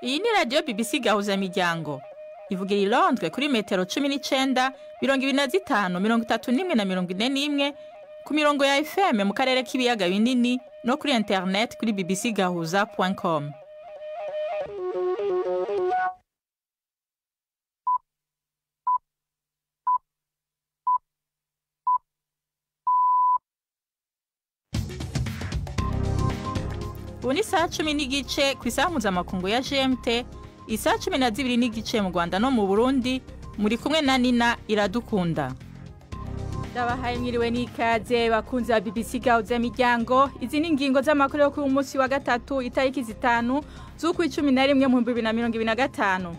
Iyi ni radiyo BBC Gahuzamiryango ivugira i Londres kuri metero 19, 25, 31 na 41 ku mirongo ya FM mu karere k'ibiyaga binini no kuri internet kuri bbcgahuza.com. Ubu ni saa 10:15 ku isaha mpuzamakungu ya GMT, isaha 12:15 mu Rwanda no mu Burundi, muri kumwe na Nina Iradukunda. Ndabahaye mwiriwe n'ikaze bakunzi ba BBC Gahuzamiryango. Izi ni ingingo z'amakuru yo kuri umunsi wa gatatu itariki 5 z'ukwa 11 mu 2025.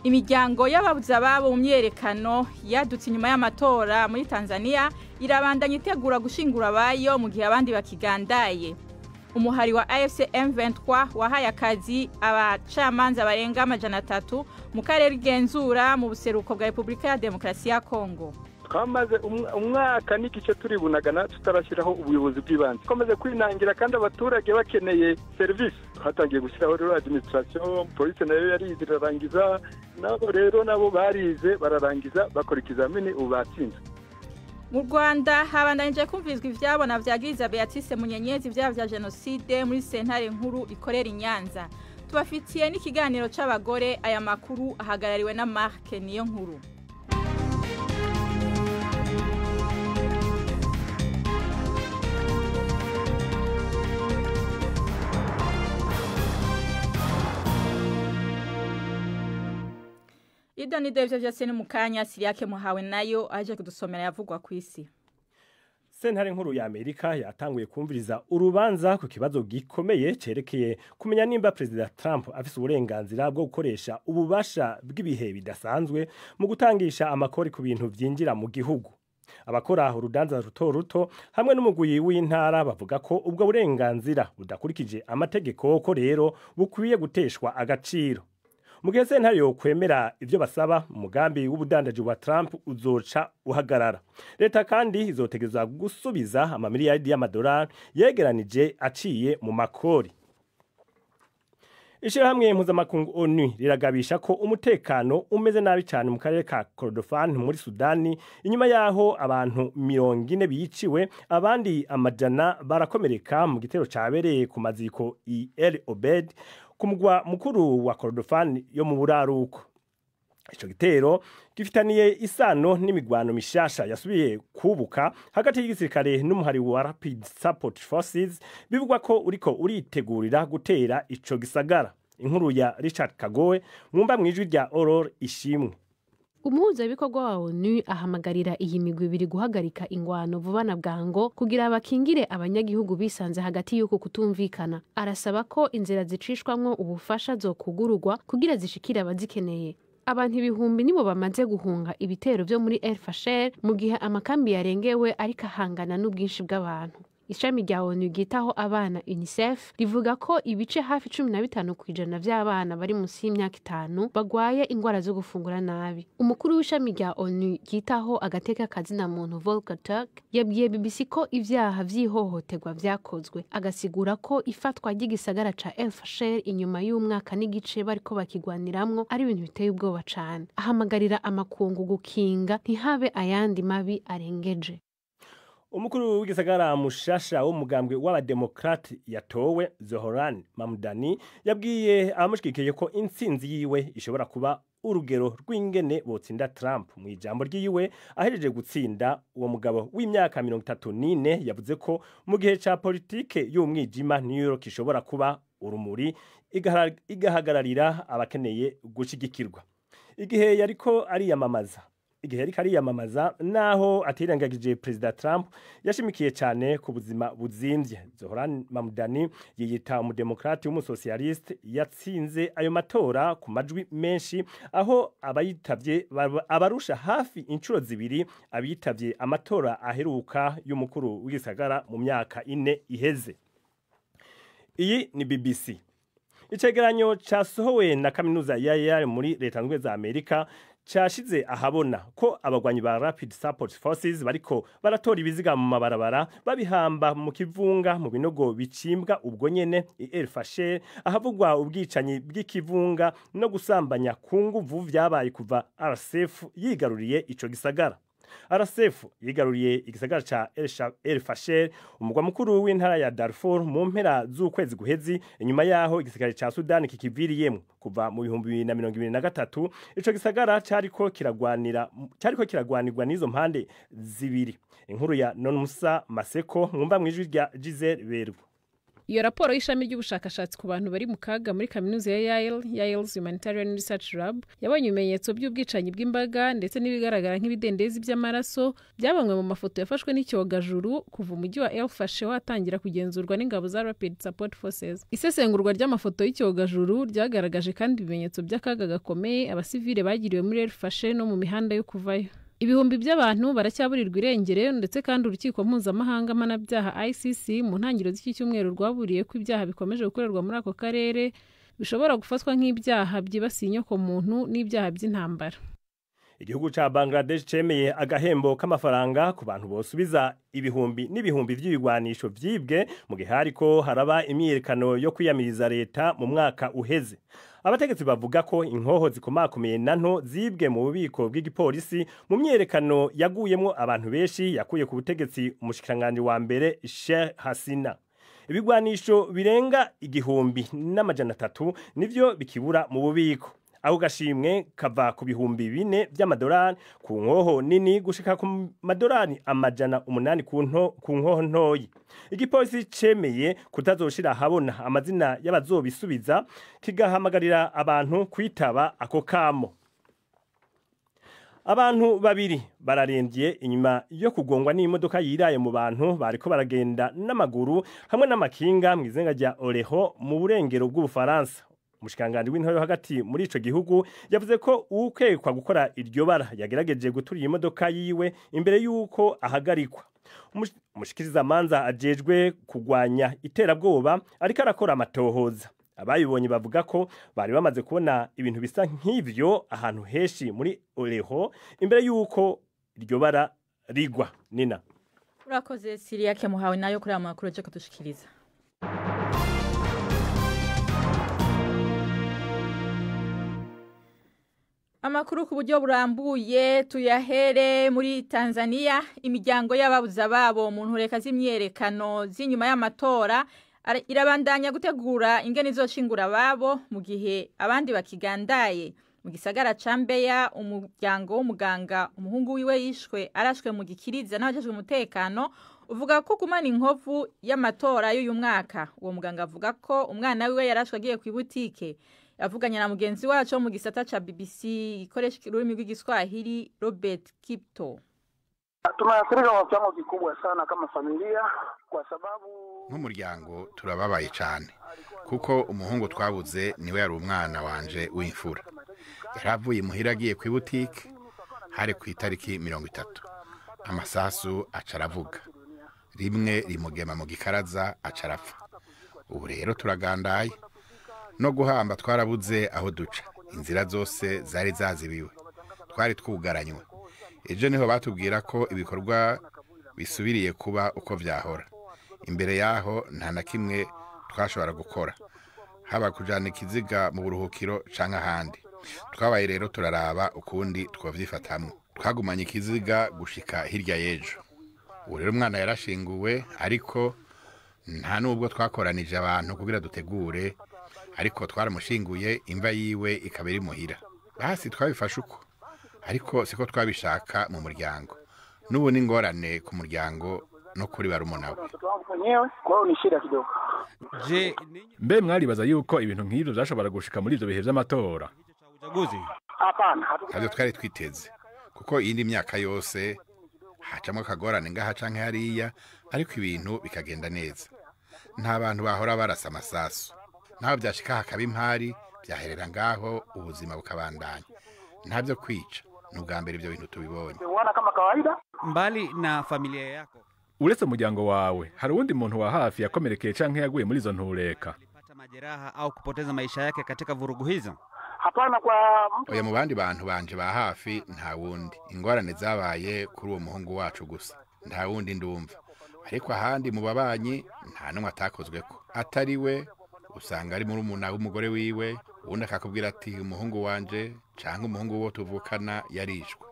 Imiryango y'ababuze ababo mu myerekano yadutse inyuma y'amatora muri Tanzania irabandanya itegura gushingura abayo mu gihe abandi bakigandaye. Umuhari wa AFC M23 wahaye akazi abacamanza barenga 300 mu karere genzura mu buseruko bwa Republika ya Demokarasi ya Kongo. Twamaze umwaka n'igice turi bunagana tutarashyiraho ubuyobozi bw'ibanze. Twamaze kwinangira kandi abaturage bakeneye serivisi. Twatangiye gushyiraho rero administration, police nayo yarize irarangiza, nabo rero nabo barize bararangiza bakora ikizamini ubu batsinze. Mu Rwanda habandanije kumvirizwa ivyabona vyagiriza Beatrice Munyenyezi ivyaha vya jenoside muri sentare nkuru ikorera i Nyanza. Tubafitiye n'ikiganiro c'abagore. Aya makuru ahagarariwe na Mark Niyo Nkuru. Ido ni ivyo vyose ni mukanya Siriyake muhawe nayo aje kudusomera yavugwa kw'isi. Sentare nkuru ya Amerika yatanguye kumviriza urubanza ku kibazo gikomeye cerekeye kumenya nimba Perezida Trump afise uburenganzira bwo gukoresha ububasha bw'ibihe bidasanzwe mu gutangisha amakori ku bintu vyinjira mu gihugu. Abakora urudanza ruto ruto hamwe n'umugwi w'intara bavuga ko ubwo burenganzira budakurikije amategeko, ko rero bukwiye guteshwa agaciro. Mu gihe sentare yokwemera ivyo basaba, umugambi w'ubudandaji wa Trump uzoca uhagarara. Leta kandi izotegerezwa gusubiza amamiliyaridi y'amadolari yegeranije aciye mu makori. Ishirahamwe mpuzamakungu ONU riragabisha ko umutekano umeze nabi cyane mu karere ka Kordofan muri Sudani, inyuma yaho abantu 40 biciwe abandi amajana barakomereka mu gitero cabereye ku maziko i El Obed ku mugwa mukuru wa Kordofan yo mu buraruko. Ico gitero gifitaniye isano n'imigwano mishasha yasubiye kubuka hagati y'igisirikare n'umuhari wa Rapid Support Forces, bivugwa ko uriko uritegurira gutera ico gisagara. Inkuru ya Richard Kagowe mwumva mwijwi rya Aurore Ishimwe. Umuhuzabikorwa wa ONU ahamagarira iyi migwi ibiri guhagarika ingwano vuba na bwango kugira bakingire abanyagihugu bisanze hagati y'uko kutumvikana. Arasaba ko inzira zicishwamwo ubufasha zokugururwa kugira zishikire abazikeneye. Abantu ibihumbi nibo bamaze guhunga ibitero vyo muri El Fasher mu gihe amakambi yarengewe ariko ahangana n'ubwinshi bw'abantu. Ishami rya ONU ryitaho abana UNICEF rivuga ko ibice hafi 15% vy'abana bari munsi y'imyaka 5 bagwaye ingwara zo gufungura nabi. Umukuru w'ishami rya ONU ryitaho agateka kazina muntu Volker Turk yabwiye BBC ko ivyaha vy'ihohoterwa vyakozwe, agasigura ko ifatwa ry'igisagara ca El Fasher inyuma y'umwaka n'igice bariko bakigwaniramwo ari ibintu biteye ubwoba cane. Ahamagarira amakungu gukinga ntihabe ayandi mabi arengeje. Umukuru w'igisagara mushasha w'umugambwe w'abademokrate yatowe Zohran Mamdani yabwiye abamushigikiye ko intsinzi yiwe ishobora kuba urugero rw'ingene botsinda Trump. Mu ijambo ryiwe ahejeje gutsinda, uwo mugabo w'imyaka 34 yavuze ko mu gihe ca politike y'umwijima New York ishobora kuba urumuri igahagararira abakeneye gushigikirwa. Igihe yariko ariyamamaza naho atirengagije Perezida Trump, yashimikiye cyane ku buzima buzimvye. Zohran Mamdani yiyita umudemokrati w'umusocialiste, yatsinze ayo matora ku majwi menshi, aho abayitavye abarusha hafi inshuro 2 abitavye amatora aheruka y'umukuru w'igisagara mu myaka 4 iheze. Iyi ni BBC. Icegeranyo casohowe na kaminuza ya Yale muri leta zunze za Amerika cashize ahabona ko abagwanyi ba Rapid Support Forces bariko baratora ibiziga mu mabarabara babihamba mu kivunga mu binogo bicimbwa ubwo nyene i El Fasher, ahavugwa ubwicanyi bw'ikivunga no gusambanya ku nguvu vyabaye kuva RSF yigaruriye ico gisagara. RSF yigaruriye igisagara ca El Fasher, umugwa mukuru w'intara ya Darfur, mu mpera z'ukwezi guhezi, inyuma yaho igisagara ca Sudan kikiviriyemwo. Kuva mu 2023 ico gisagara cariko kiragwanirwa n'izo mpande zibiri. Inkuru ya Nonmusa Maseko mwumva mwijwi rya Giselle Berwa. Iyo raporo y'ishami ry'ubushakashatsi ku bantu bari mu kaga muri kaminuza ya Yale, Yale's Humanitarian Research Lab, yabonye ibimenyetso by'ubwicanyi bw'imbaga ndetse n'ibigaragara nk'ibidendezi by'amaraso byabonywe mu mafoto yafashwe n'icyogajuru kuva umujyi wa El Fasher watangira kugenzurwa n'ingabo za Rapid Support Forces. Isesengurwa ry'amafoto y'icyogajuru ryagaragaje kandi ibimenyetso by'akaga gakomeye abasivile bagiriwe muri El Fasher no mu mihanda yo kuvayo. Ibihumbi by'abantu baracyaburirwa irengero, ndetse kandi urukiko mpuzamahanga mpanabyaha ICC mu ntangiriro z'iki cyumweru rwaburiye ko ibyaha bikomeje gukorerwa muri ako karere bishobora gufatwa nk'ibyaha byibasiye inyokomuntu n'ibyaha by'intambara. Igihugu ca Bangladesh cemeye agahembo k'amafaranga ku bantu bosubiza ibihumbi n'ibihumbi vy'ibigwanisho vyibwe mu gihe hariko haraba imyiyerekano yo kwiyamiriza leta mu mwaka uheze. Abategetsi bavuga ko inkoho zikomakomeye na nto zibwe mu bubiko bw'igipolisi mu myiyerekano yaguyemwo abantu benshi yakuye ku butegetsi umushikiranganji wa mbere Sheikh Hasina. Ibigwanisho birenga 1300 nivyo bikibura mu bubiko. Ako gashimwe kava ku 4000 vy'amadolari ku nkoho nini gushika ku madolari 800 ku nkoho ntoyi. Igipolisi cemeye kutazoshira ahabona amazina y'abazobisubiza, kigahamagarira abantu kwitaba ako kamo. Abantu babiri bararembye inyuma yo kugongwa n'imodoka yiraye mu bantu bariko baragenda n'amaguru hamwe n'amakinga mu izenga rya Oreho mu burengero bw'Ubufaransa. Umushikiranganji w'intore hagati muri ico gihugu yavuze ko uwukekwa gukora iryo bara yagerageje guturira imodoka yiwe imbere y'uko ahagarikwa. Umushikirizamanza ajejwe kugwanya iterabwoba ariko arakora amatohoza. Abayibonye bavuga ko bari bamaze kubona ibintu bisa nk'ivyo ahantu henshi muri Oreho imbere y'uko iryo bara rigwa. Nina, Urakoze Siriyake muhawe nayo kuri aya makuru aje kudushikiriza. Amakuru ku buryo burambuye tuyahere muri Tanzania. Imiryango y'ababuze ababo mu ntureka z'imyerekano z'inyuma y'amatora irabandanya gutegura ingene izoshingura ababo mu gihe abandi bakigandaye. Mu gisagara ca Mbeya, umuryango w'umuganga umuhungu wiwe yishwe arashwe mu gikiriza n'abajejwe umutekano uvuga ko kumana inkovu y'amatora y'uyu mwaka. Uwo muganga avuga ko umwana wiwe yarashwe agiye ku ibutike. Avuganye na mugenzi wacu wo mu gisata ca BBC ikoresha ururimi rw'igiswahili, Robert Kipto. Tumeathirika kwa kiwango kikubwa sana kama familia kwa sababu Nk'umuryango turababaye cyane kuko umuhungu twabuze niwe yari umwana wanje w'imfura. Yaravuye imuhira agiye ku ibutike, hari ku itariki 30, amasasu aca aravuga rimwe rimugema mu gikaraza, aca arapfa. Ubu rero turagandaye, no guhamba twarabuze aho duca, inzira zose zari zazibiwe, twari twugaranywe. Ejo niho batubwira ko ibikorwa bisubiriye kuba uko vyahora. Imbere yaho nta na kimwe twashobora gukora, haba kujana ikiziga mu buruhukiro canke ahandi. Twabaye rero turaraba ukundi twovyifatamwo, twagumanye ikiziga gushika hirya y'ejo. Ubu rero umwana yarashinguwe, ariko nta nubwo twakoranije abantu kugira dutegure, ariko twaramushinguye, imva yiwe ikaba iri muhira. Basi twabifashe uko, ariko siko twabishaka mu muryango. N'ubu ni ingorane ku muryango no kuri barumuna we. Mtoto wangu mwenyewe, kwa hiyo ni shida kidogo. Je, ninyi Mbe mwaribaza yuko ibintu nk'ivyo vyashobora gushika muri ivyo bihe vy'amatora? cha uchaguzi? Hapana, Ntabyo twari twiteze, kuko iyindi myaka yose hacamo akagorane ngaha canke hariya, ariko ibintu bikagenda neza. Nta bantu bahora barasa amasasu, naho byashika hakaba impari byaherera ngaho, ubuzima bukabandanya, ntabyo kwica. Ni ubwa mbere ibyo bintu tubibonye. Tumeona kama kawaida. Mbali na familia yako, Uretse umuryango wawe, hari uwundi muntu wa hafi yakomerekeye canke yaguye muri izo ntureka? alipata majeraha au kupoteza maisha yake katika vurugu hizo? Hapana, kwa mtu Oya, mu bandi bantu banje ba hafi nta wundi. Ingorane zabaye kuri uwo muhungu wacu gusa, nta wundi ndumva. Ariko ahandi mu babanyi nta n'umwe atakozweko atari we. Usanga ari murumuna w'umugore wiwe, uwundi akakubwira ati umuhungu wanje canke umuhungu wo tuvukana yarishwe,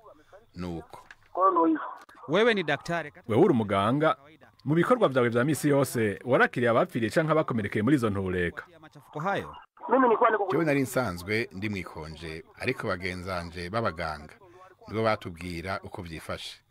nuko. Kwa hiyo ndo hivyo. Wewe ni daktari. Wewe uri umuganga, mu bikorwa vyawe vya misi yose warakiriye abapfiriye canke abakomerekeye muri izo ntureka? Ya machafuko hayo. Mimi nilikuwa niko Jewe nari nsanzwe ndi mwikonje, ariko bagenzanje b'abaganga nibo batubwira uko vyifashe.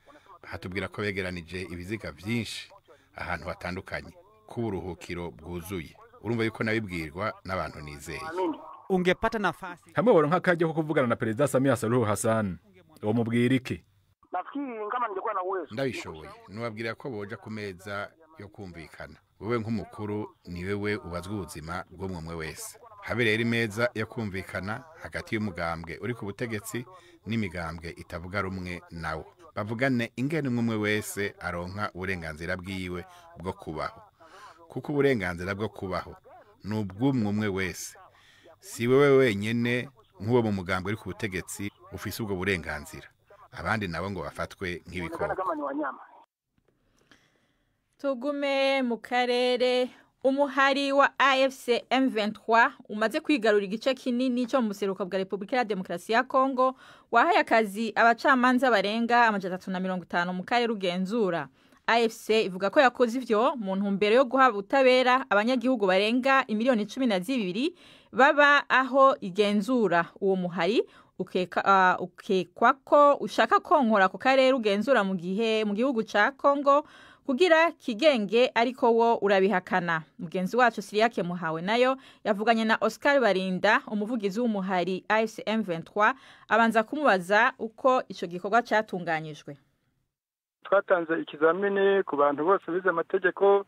Batubwira ko begeranije ibiziga vyinshi ahantu hatandukanye, ko uburuhukiro bwuzuye. Urumva yuko nabibwirwa n'abantu nizeye. Amini. Ungepata nafasi Hamwe woronka akaryo ko kuvugana na Perezida Samia Suluhu Hassan, womubwira iki? Nafikiri kama ningekuwa na uwezo Ndabishoboye nubabwira ko boja ku meza yo kumvikana. Wewe nk'umukuru ni wewe ubazwa ubuzima bw'umwe wese. Habe rero imeza yo kumvikana hagati y'umugambwe uri ku butegetsi n'imigambwe itavuga rumwe nawo, bavugane ingene umwe wese aronka uburenganzira bwiwe bwo kubaho, kuko uburenganzira bwo kubaho ni ubw'umwe umwe wese, si wewe wenyene nk'uwo mu mugambwe uri ku butegetsi ufise ubwo burenganzira, abandi nabo ngo bafatwe nk'ibikoko. Kuonekana kama ni wanyama. Tugume mu karere. Umuhari wa AFC M23 umaze kwigarura igice kinini cyo mu buseruko bwa Repubulika ya Demokarasi ya Kongo wahaye akazi abacamanza barenga 350 mu karere ugenzura. AFC ivuga ko yakoze ivyo mu ntumbero yo guha ubutabera abanyagihugu barenga imiliyoni 12 baba aho igenzura. Uwo muhari ukekwa ko ushaka konkora ku karere ugenzura mu gihe mu gihugu ca Kongo kugira kigenge, ariko wo urabihakana. Mugenzi wacu Siriyake Muhawe nayo yavuganye na Oscar Barinda, umuvugizi w'umuhari AFC M23, abanza kumubaza uko ico gikorwa catunganyijwe. Twatanze ikizamini ku bantu bose bize amategeko,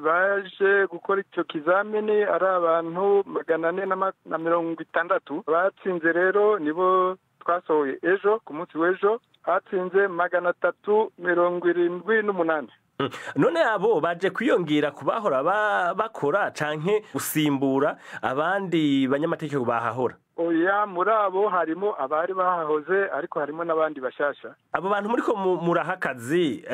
baje gukora icyo kizamini ari abantu 460. Batsinze rero nibo twasohoye ejo. Ku munsi w'ejo hatsinze 378. None abo baje kwiyongera ku bahora bakora canke gusimbura abandi banyamategeko bahahora? Oya, muri abo harimo abari bahahoze, ariko harimo n'abandi bashasha. Abo bantu muriko muraha akazi,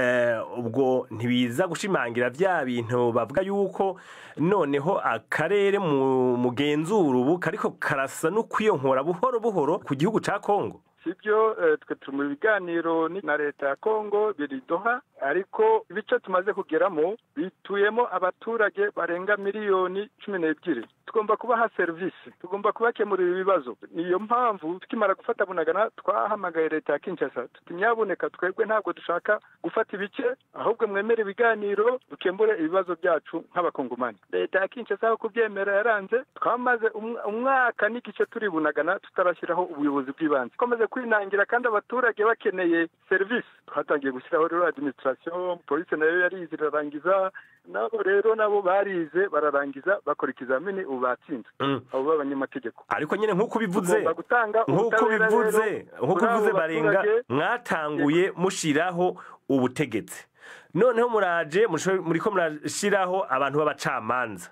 ubwo ntibiza gushimangira vya bintu bavuga yuko noneho akarere mugenzura ubu kariko karasa no kwiyonkora buhoro buhoro ku gihugu ca Kongo? Sibyo, twe turi mu biganiro na leta ya Kongo biri Doha, ariko ibice tumaze kugeramo bituyemo abaturage barenga miliyoni 12. Tugomba kubaha serivisi, tugomba kubakemurira ibibazo. Niyo mpamvu tukimara gufata Bunagana twahamagaye leta ya Kinshasa tuti: "Nyabuneka, twebwe ntabwo dushaka gufata ibice, ahubwo mwemere ibiganiro dukemure ibibazo byacu nk'abakongomani." Leta ya Kinshasa aho kubyemera yaranze. Twamaze umwaka n'igice turi Bunagana tutarashyiraho ubuyobozi bw'ibanze. Twamaze kwinangira kandi abaturage bakeneye serivisi. Twatangiye gushyiraho rero administration, polisi nayo yarize irarangiza, nabo rero nabo barize bararangiza, bakora ikizamini, ubu batsinze abo b'abanyamategeko. Ariko nyine nk'uko ubivuze Tugomba gutanga nk'uko ubutabera ubivuze rero nk'uko kuri abo ubivuze, Barenga, baturage. mwatanguye mushiraho ubutegetsi, noneho muraje muriko murashiraho abantu b'abacamanza.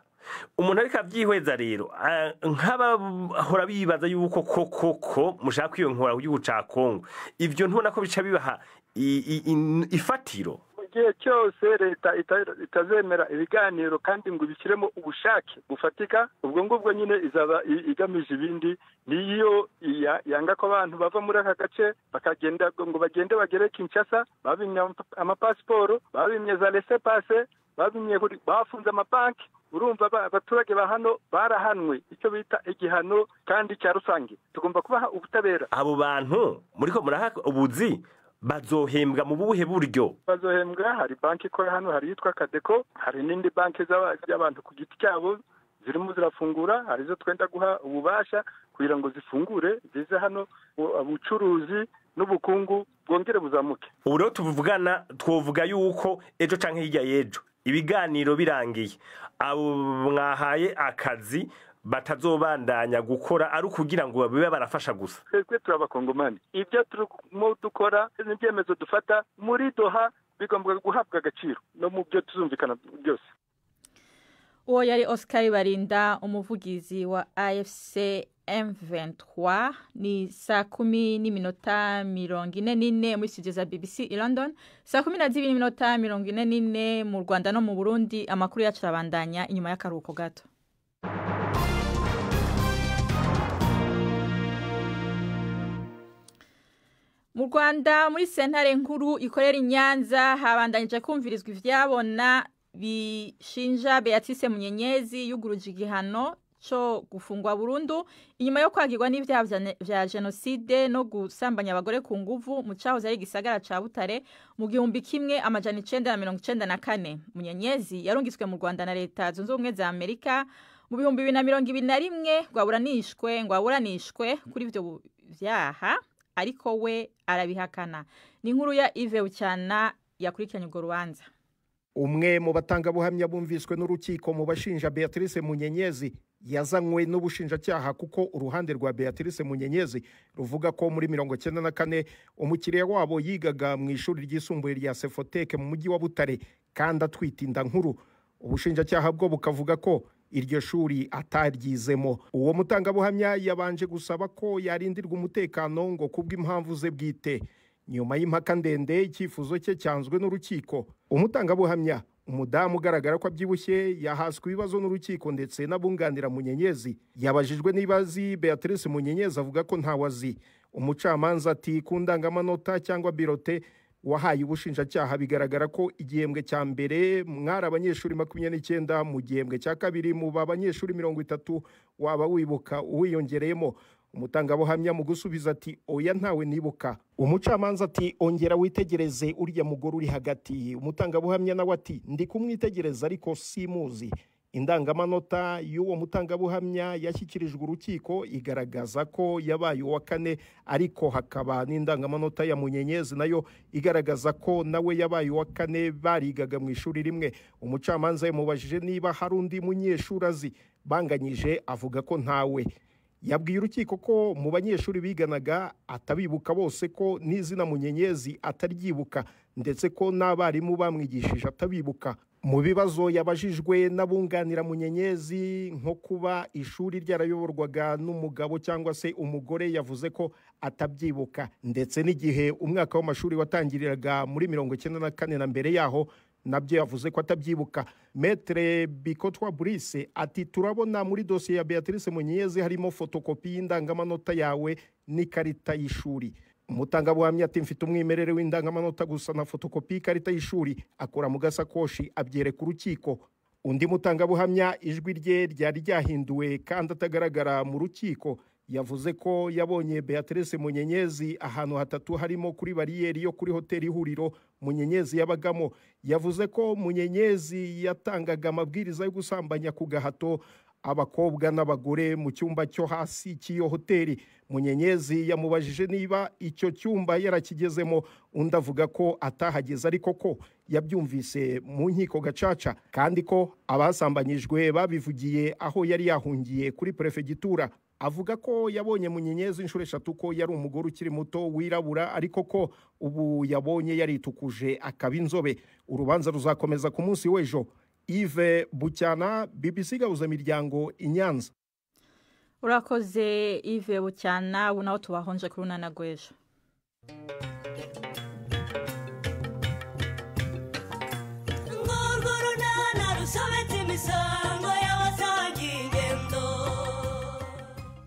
Umuntu ariko avyihweza rero, nk'abahora bibaza yuko koko mushaka kwiyonkora ku gihugu ca Kongo, ivyo ntubona ko bica bibaha ifatiro? Mu gihe cyose leta itazemera ibiganiro kandi ngo ibishyiremo ubushake bufatika, ubwo ngubwo nyine izaba igamije ibindi. Niyo yanga ko abantu bava muri aka gace bakagenda ngo bagende bagere Kinshasa. Babimye amapasiporo, babimye za laissez-passer, babimye, bafunze amabanki. Urumva abaturage ba hano barahanwe icyo bita igihano kandi cya rusange. Tugomba kubaha ubutabera. Abo bantu muriko muraha ubuzi bazohembwa mu buhe buryo? Bazohembwa, hari banki ikora hano, hari iyitwa Kadeko, hari n'indi banki z'abantu ku giti cyabo zirimo zirafungura. Hari izo twenda guha ububasha kugira ngo zifungure zize hano, ubucuruzi n'ubukungu bwongere buzamuke. Ubu rero tuvugana, twovuga yuko ejo canke hirya y'ejo ibiganiro birangiye, abo mwahaye akazi batazobandanya gukora ari ukugira ngo babe barafasha gusa? Twebwe turi abakongomani. Ibyo turimo dukora n'ibyemezo dufata muri Doha bigomba guhabwa agaciro no mu byo tuzumvikana byose. Uwo yari Oscar Barinda, umuvugizi wa AFC. M23. Ni saa 10:44 muri studio za BBC i London, saa 12:44 mu Rwanda no mu Burundi. Amakuru yacu arabandanya inyuma y'akaruhuko gato. Mu Rwanda muri sentare nkuru ikorera i Nyanza habandanyije kumvirizwa ivyabona bishinja Beatrice Munyenyezi yuguruje igihano cyo gufungwa burundu inyuma yo kwagirwa n'ivyaha vya jenoside no gusambanya abagore ku nguvu mu cahoze ari igisagara ca Butare mu 1994. Munyenyezi yarungitswe mu Rwanda na Leta Zunze Ubumwe za Amerika mu 2021 ngo aburanishwe kuri ivyo vyaha, ariko we arabihakana. Ni inkuru ya Yves Bucyana yakurikiranye urwo rubanza. Umwe mu batangabuhamya bumviswe n'urukiko mu bashinja Beatrice Munyenyezi yazanywe n'ubushinjacyaha, kuko uruhande rwa Beatrice Munyenyezi ruvuga ko muri 1994 umukiriya wabo yigaga mu ishuri ryisumbuye rya Sefoteke mu mujyi wa Butare kandi atwite inda nkuru. Ubushinjacyaha bwo bukavuga ko iryo shuri ataryizemo. Uwo mutangabuhamya yabanje gusaba ko yarindirwa umutekano ngo kubw'impamvu ze bwite. Nyuma y'impaka ndende icyifuzo cye cyanzwe n'urukiko. Umutangabuhamya, umudamu ugaragara ko abyibushye, yahaswe ibibazo n'urukiko ndetse n'abunganira Munyenyezi. Yabajijwe niba azi Beatrice Munyenyezi, avuga ko ntawe azi. Umucamanza ati ku ndangamanota cyangwa birote wahaye ubushinjacyaha bigaragara ko igihembwe cya mbere mwari abanyeshuri 29, mu gihembwe cya kabiri muba abanyeshuri 30, waba wibuka uwiyongereyemo? Umutangabuhamya mu gusubiza ati oya ntawe nibuka. Umucamanza ati ongera witegereze urya mugore uri hagati. Umutangabuhamya nawe ati ndi kumwitegereza ariko simuzi. Indangamanota y'uwo mutangabuhamya yashyikirijwe urukiko igaragaza ko yabaye uwa kane, ariko hakaba n'indangamanota ya Munyenyezi nayo igaragaza ko nawe yabaye uwa kane, barigaga mu ishuri rimwe. Umucamanza yamubajije niba hari undi munyeshuri azi banganyije, avuga ko ntawe. Yabwiye urukiko ko mu banyeshuri biganaga atabibuka bose, ko n'izina Munyenyezi ataryibuka, ndetse ko n'abarimu bamwigishije atabibuka. Mu bibazo yabajijwe n'abunganira Munyenyezi, nko kuba ishuri ryarayoborwaga n'umugabo cyangwa se umugore, yavuze ko atabyibuka, ndetse n'igihe umwaka w'amashuri watangiriraga muri 1994 na mbere yaho nabyo yavuze ko atabyibuka. Maître Bikotwa Brice ati turabona muri dosiye ya Beatrice Munyenyezi harimo fotokopi y'indangamanota yawe n'ikarita y'ishuri. Umutangabuhamya ati mfite umwimerere w'indangamanota gusa na fotokopi y'ikarita y'ishuri, akora mu gasakoshi abyereka urukiko. Undi mutangabuhamya ijwi rye ryari ryahinduwe kandi atagaragara mu rukiko, yavuze ko yabonye Beatrice Munyenyezi ahantu hatatu harimo kuri bariyeri yo kuri hoteli Ihuriro Munyenyezi yabagamo. Yavuze ko Munyenyezi yatangaga amabwiriza yo gusambanya ku gahato abakobwa n'abagore mu cyumba cyo hasi cy'iyo hoteli. Munyenyezi yamubajije niba icyo cyumba yarakigezemo, undi avuga ko atahageze ariko ko yabyumvise mu nkiko gacaca, kandi ko abasambanyijwe babivugiye aho yari yahungiye kuri prefegitura. Avuga ko yabonye Munyenyezi inshuro 3, ko yari umugore ukiri muto wirabura, ariko ko ubu yabonye yaritukuje akaba inzobe. Urubanza ruzakomeza ku munsi w'ejo. Yves Bucyana, BBC Gahuza Miryango i Nyanza. Urakoze Yves Bucyana, ubu naho tubahonje kuri unana rw'ejo.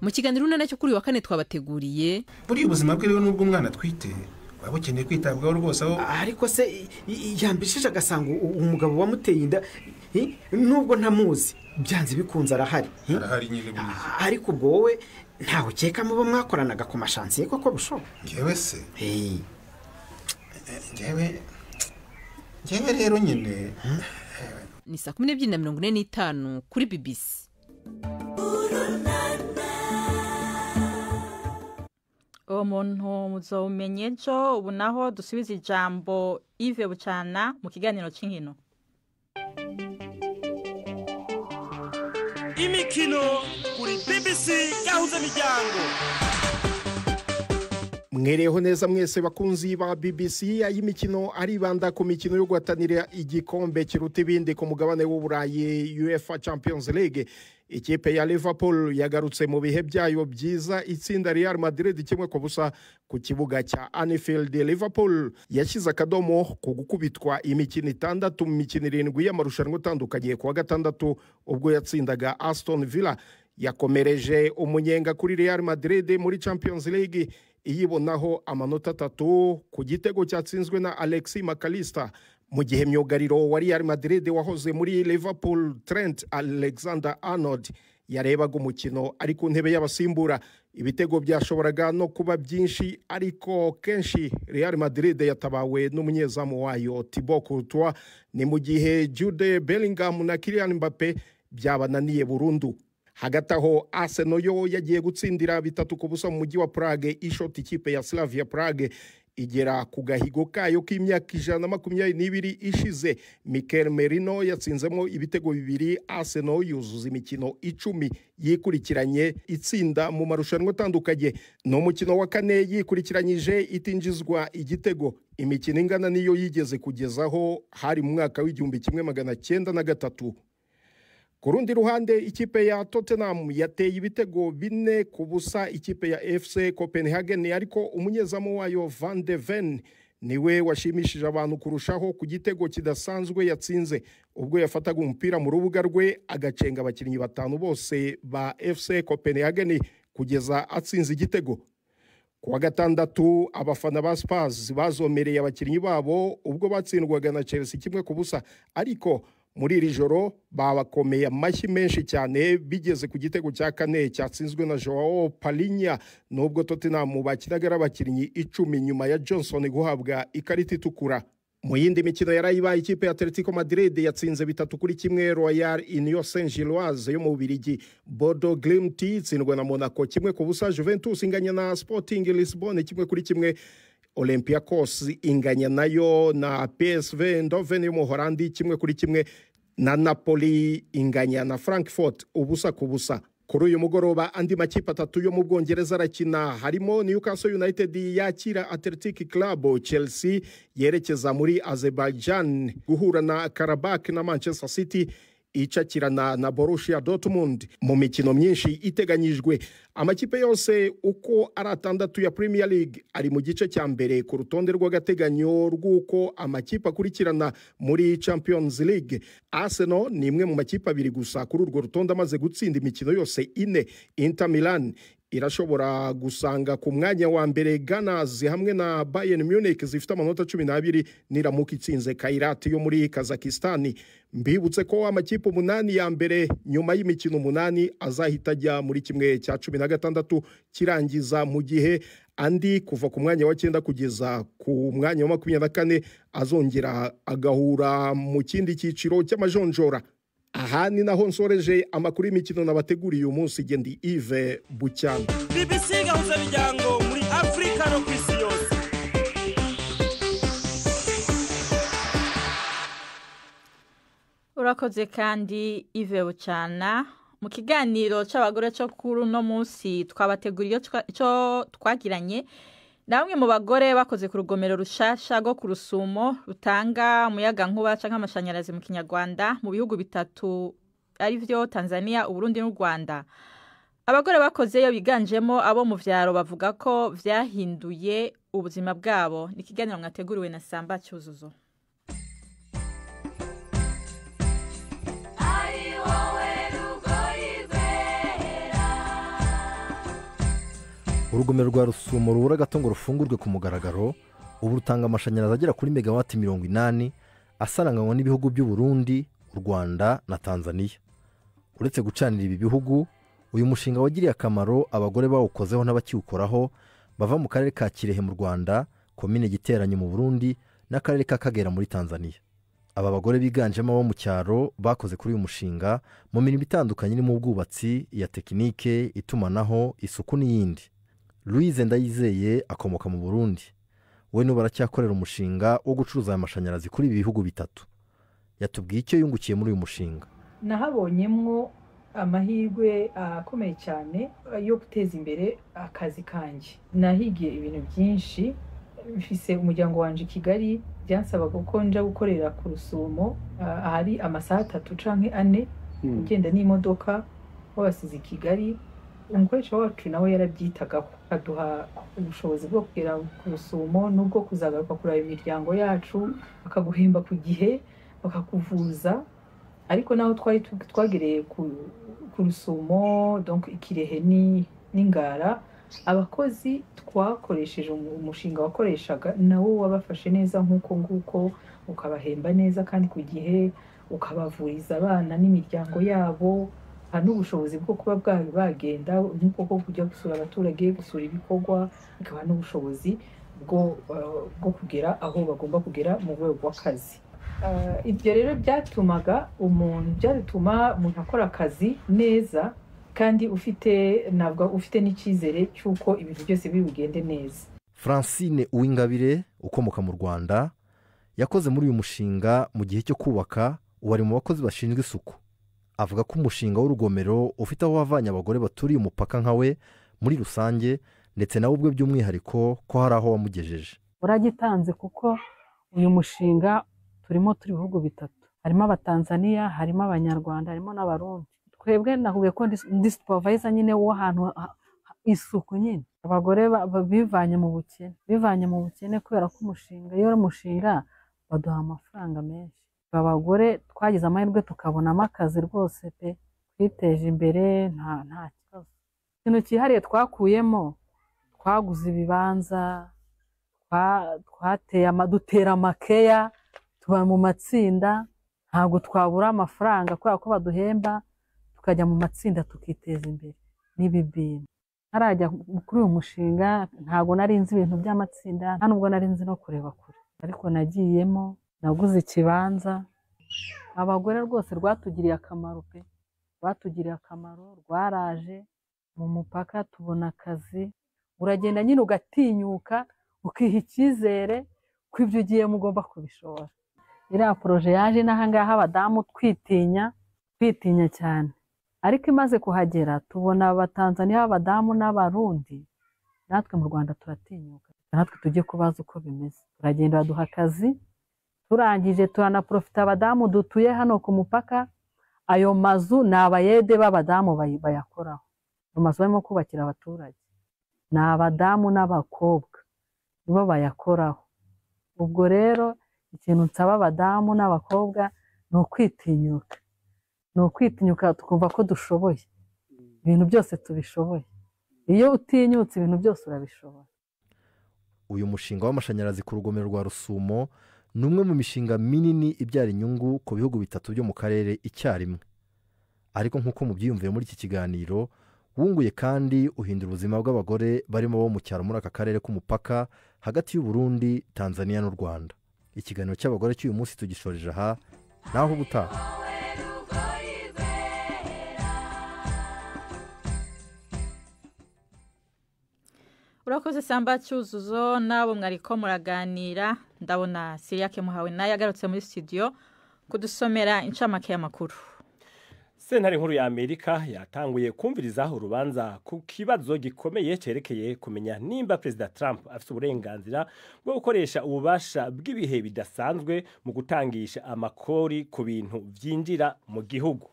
Mu kiganiro urunana cyo kuri wa kane twabateguriye buriya ubuzima bwe rero n'ubwo umwana atwite waba ukeneye kwitabwaho rwose aho. Ariko se yambishije agasanga umugabo wamuteye inda, nubwo ntamuzi byanze bikunze arahari. Arahari nyine buriya. Ariko ubwo wowe ntawe ukeka mubo mwakoranaga ku mashansiye koko bushoboka? Ngewe se ngewe rero nyine ni saa 12:45 kuri BBC. Uwo muntu muzomenye ejo. Ubu naho dusubiza ijambo Yves Bucyana mu kiganiro cy'inkino. Imikino kuri BBC Gahuza Miryango. Mwereho neza mwese bakunzi ba BBC. Y'imikino aribanda ku mikino yo guhatanira igikombe kiruta ibindi ku mugabane w'Uburayi, UEFA Champions League. Ikipe ya Liverpool yagarutse mu bihe byayo byiza, itsinda Real Madrid 1-0 ku kibuga cya Anfield. Liverpool yashyize akadomo ku gukubitwa imikino 6 mu mikino 7 y'amarushanwa atandukanye kuwa gatandatu ubwo yatsindaga Aston Villa. Yakomereje umunyenga kuri Real Madrid muri Champions League, iyibonaho amanota 3 ku gitego cyatsinzwe na Alexis McAllister, mu gihe myugariro wa Real Madrid wahoze muri Liverpool Trent Alexander-Arnold yarebaga umukino ari ku ntebe y'abasimbura. Ibitego byashoboraga no kuba byinshi, ariko kenshi Real Madrid yatabawe n'umunyezamu wayo Thibaut Courtois, ni mu gihe Jude Bellingham na Kylian Mbappe byabananiye burundu. Hagati aho Arsenal yo yagiye gutsindira 3-0 mu mujyi wa Prague, ishota ikipe ya Slavia Prague igera ku gahigo kayo k'imyaka 122 ishize. Mikel Merino yatsinzemo ibitego 2. Arsenal yuzuza imikino 10 yikurikiranye itsinda mu marushanwa atandukanye. Ni umukino wa 4 yikurikiranyije itinjizwa igitego, imikino ingana niyo yigeze kugezaho hari mu mwaka w'1903. Ku rundi ruhande ikipe ya Tottenham yateye ibitego 4-0 ikipe ya FC Copenhagen, ariko umunyezamu wayo Van de Ven niwe washimishije abantu kurushaho ku gitego kidasanzwe yatsinze ubwo yafataga umupira mu rubuga rwe agacenga abakinnyi 5 bose ba FC Copenhagen kugeza atsinze igitego. Kuwa gatandatu abafana ba Spurs bazomereye abakinnyi babo ubwo batsindwaga na Chelsea 1-0, ariko muri iri joro babakomeye amashyi menshi cyane bigeze ku gitego cya 4 cyatsinzwe na Joao Palhinha, nubwo Tottenham bakinaga ari abakinnyi 10 nyuma ya Johnson guhabwa ikarita itukura. Mu yindi mikino yarayibaye, ikipe ya Atletico Madrid yatsinze 3-1 Royal Union Saint-Gilloise yo mu Bubiligi. Bodo Glimt itsindwa na Monaco 1-0, Juventus inganya na Sporting Lisbonne 1-1, Olympiacos inganya nayo na PSV Eindhoven yo mu Holandi 1-1, na Napoli inganya na Frankfurt 0-0. Kuri uyu mugoroba andi makipe 3 yo mu Bwongereza arakina, harimo Newcastle United yakira Athletic Club, Chelsea yerekeza muri Azerbaijan guhura na Karabakh na Manchester City icakirana na Borussia Dortmund. Mu mikino myinshi iteganyijwe, amakipe yose uko ari 6 ya Premier League ari mu gice cya mbere ku rutonde rw'agateganyo rw'uko amakipe akurikirana muri Champions League. Arsenal ni imwe mu makipe 2 gusa kuri urwo rutonde amaze gutsinda imikino yose 4. Inter Milan irashobora gusanga ku mwanya wa mbere Gunners hamwe na Bayern Munich zifite amanota 12 niramuka itsinze Kairat yo muri Kazakhstan. Mbibutse ko amakipe 8 ya mbere nyuma y'imikino 8 azahita ajya muri 1/16 kirangiza, mu gihe andi kuva ku mwanya wa 9 kugeza ku mwanya wa 24 azongera agahura mu kindi cyiciro cy'amajonjora. Aha ni naho nsoreje amakuru y'imikino nabateguriye uyu munsi. Gendi Yves Bucyana. BBC gahuza miryango muri Afrika no kwisi yose. Urakoze kandi Yves Bucyana. Mu kiganiro c'abagore cyo kuri uno munsi twabateguriye cyo twagiranye na bamwe mu bagore bakoze ku rugomero rushasha rwo ku Rusumo rutanga umuyaga nkuba canke amashanyarazi mu Kinyarwanda mu bihugu 3 ari vyo Tanzania, Uburundi n'u Rwanda. Abagore bakozeyo biganjemo abo mu vyaro bavuga ko vyahinduye ubuzima bwabo. Ni ikiganiro mwateguriwe na Samba Cyuzuzo. Urugomero rwa Rusumo rubura gato ngo rufungurwe ku mugaragaro, ubu rutanga amashanyarazi agera kuri megawati 80 asaranganywa n'ibihugu by'u Burundi, u Rwanda na Tanzania. Uretse gucanira ibi bihugu, uyu mushinga wagiriye akamaro abagore bawukozeho n'abakiwukoraho bava mu karere ka Kirehe mu Rwanda, komine Giteranyo mu Burundi n'akarere ka Kagera muri Tanzania. Aba bagore biganjemo abo mu cyaro bakoze kuri uyu mushinga mu mirimo itandukanye irimo ubwubatsi, iya tekinike, itumanaho, isuku n'iyindi. Louise Ndayizeye akomoka mu Burundi. We n'ubu aracyakorera umushinga wo gucuruza aya mashanyarazi kuri ibi bihugu 3. Yatubwiye icyo yungukiye muri uyu mushinga. Nahabonyemwo Amahirwe akomeye cyane yo guteza imbere akazi kanjye. Nahigiye ibintu byinshi, mfise umuryango wanje i Kigali, byansabaga ko nja gukorera ku Rusumo, ahari amasaha 3 canke 4 ugenda n'imodoka, wabasize i Kigali. Umukoresha wacu nawe yarabyitagaho, aduha ubushobozi bwo kugera ku Rusumo n'ubwo kuzagaruka kureba imiryango yacu, bakaguhemba ku gihe, bakakuvuza. Ariko naho twari twagereye ku Rusumo, donc Ikirehe n'Ingara, abakozi twakoresheje umushinga wakoreshaga nawo wabafashe neza nk'uko nguko, ukabahemba neza kandi ku gihe, ukabavuriza abana n'imiryango yabo, n'ubushobozi bwo kuba bagenda nk'uko bwo kujya gusura abaturage, gusura ibikorwa, bikaba n'ubushobozi bwo kugera aho bagomba kugera mu rwego rw'akazi. Ibyo rero byatumaga umuntu akora akazi neza kandi ufite ntabwo ufite n'icyizere cy'uko ibintu byose biri bugende neza. Francine Uwingabire ukomoka mu Rwanda yakoze muri uyu mushinga mu gihe cyo kubaka, uwari mu bakozi bashinzwe isuku. Avuga ko umushinga w'urugomero ufite aho wavanye abagore baturiye umupaka nka we muri rusange, ndetse nawe ubwe by'umwihariko ko hari aho wamugejeje. Uragitanze kuko uyu mushinga turimo turi bihugu bitatu, harimo Abatanzania, harimo Abanyarwanda, harimo n'Abarundi. Twebwe nahuye ko ndi supervisor nyine w'ahantu isuku nyine. Abagore bivanye mu bukene, kubera ko umushinga, iyo umushinga baduha amafaranga menshi. Abagore twagize amahirwe tukabonamo akazi rwose pe, twiteje imbere nta kibazo. Ikintu cyihariye twakuyemo, twaguze ibibanza, twateye dutera amakeya, tuba mu matsinda, ntabwo twabura amafaranga kubera ko baduhemba, tukajya mu matsinda tukiteza imbere n'ibibina. Ntarajya kuri uyu mushinga ntabwo nari nzi ibintu by'amatsinda, nta nubwo nari nzi no kureba kure, ariko nagiyemo, naguze ikibanza. Abagore rwose rwatugiriye akamaro pe, rwatugiriye akamaro, rwaraje mu mupaka tubona akazi. Uragenda nyine ugatinyuka, ukiha icyizere ko ibyo ugiye mugomba kubishobora. Iriya poroje yaje n'ahangaha abadamu twitinya cyane, ariko imaze kuhagera tubona Abatanzaniya b'abadamu n'Abarundi, natwe mu Rwanda turatinyuka, natwe tujye kubaza uko bimeze. Turagenda baduha akazi, turangije turanaprofita abadamu dutuye hano ku mupaka. Ayo mazu ni abayede b'abadamu bayakoraho, ayo mazu barimo kubakira abaturage ni abadamu n'abakobwa nibo bayakoraho. Ubwo rero ikintu nsaba abadamu n'abakobwa ni ukwitinyuka, tukumva ko dushoboye ibintu byose, tubishoboye. Iyo utinyutse ibintu byose urabishobora. Uyu mushinga w'amashanyarazi ku rugomero rwa Rusumo ni umwe mu mishinga minini ibyara inyungu ku bihugu bitatu byo mu karere icyarimwe. Ariko nk'uko mubyiyumviye muri iki kiganiro, wunguye kandi uhindura ubuzima bw'abagore barimo bo mu cyaro muri aka karere k'umupaka hagati y'u Burundi, Tanzania n'u Rwanda. Ikiganiro cy'abagore cy'uyu munsi tugishoreje aha, naho ubutaha. Urakoze Samba Cyuzuzo nabo mwariko muraganira. Ndabona Siriyake Muhawe naye agarutse muri studio kudusomera incamake y'amakuru. Sentare nkuru ya Amerika yatanguye kumviriza urubanza ku kibazo gikomeye cerekeye kumenya nimba Perezida Trump afite uburenganzira bwo gukoresha ububasha bw'ibihe bidasanzwe mu gutangisha amakori ku bintu vyinjira mu gihugu.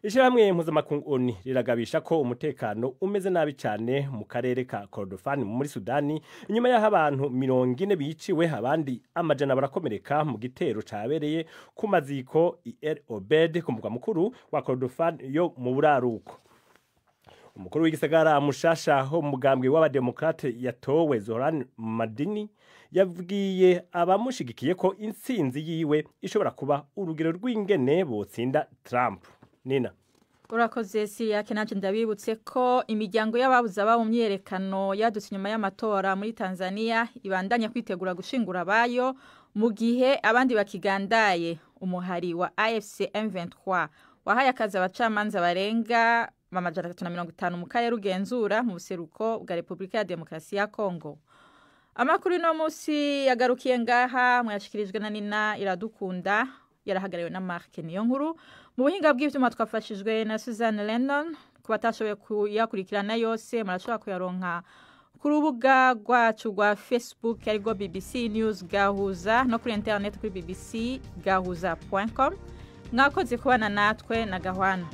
Ishyirahamwe mpuzamakungu ONU riragabisha ko umutekano umeze nabi cyane mu karere ka Kordofan muri Sudani, inyuma y'aho abantu 40 biciwe abandi amajana barakomereka mu gitero cabereye ku maziko El Obed ku mugwa mukuru wa Kordofan yo mu buraruko. Umukuru w'igisagara mushasha ho mugambwe w'abademokrate yatowe Zohran Madini yabwiye abamushigikiye ko intsinzi yiwe ishobora kuba urugero rw'ingene botsinda Trump. Nina. Urakoze Siriyake, nanje ndabibutse ko imiryango y'ababuze ababo mu myerekano yadutse inyuma y'amatora muri Tanzania ibandanya kwitegura gushingura abayo mu gihe abandi bakigandaye. Umuhari wa AFC M23 wahaye akazi abacamanza barenga 350 mu karere ugenzura mu buseruko bwa Republika ya Demokarasi ya Kongo. Amakuru no musi yagarukiye ngaha, mwashikirijwe na Nina Iradukunda. Yarahagariwe na Mark Niyonkuru. Mu buhinga bw'ivyuma twafashijwe na Suzanne Lennon. Ku batashoboye kuyakurikirana yose, murashobora kuyaronka ku rubuga rwacu rwa Facebook, arirwo BBC News Gahuza, no kuri internet kuri bbc gahuza.com. Mwakoze kubana natwe na gahwana.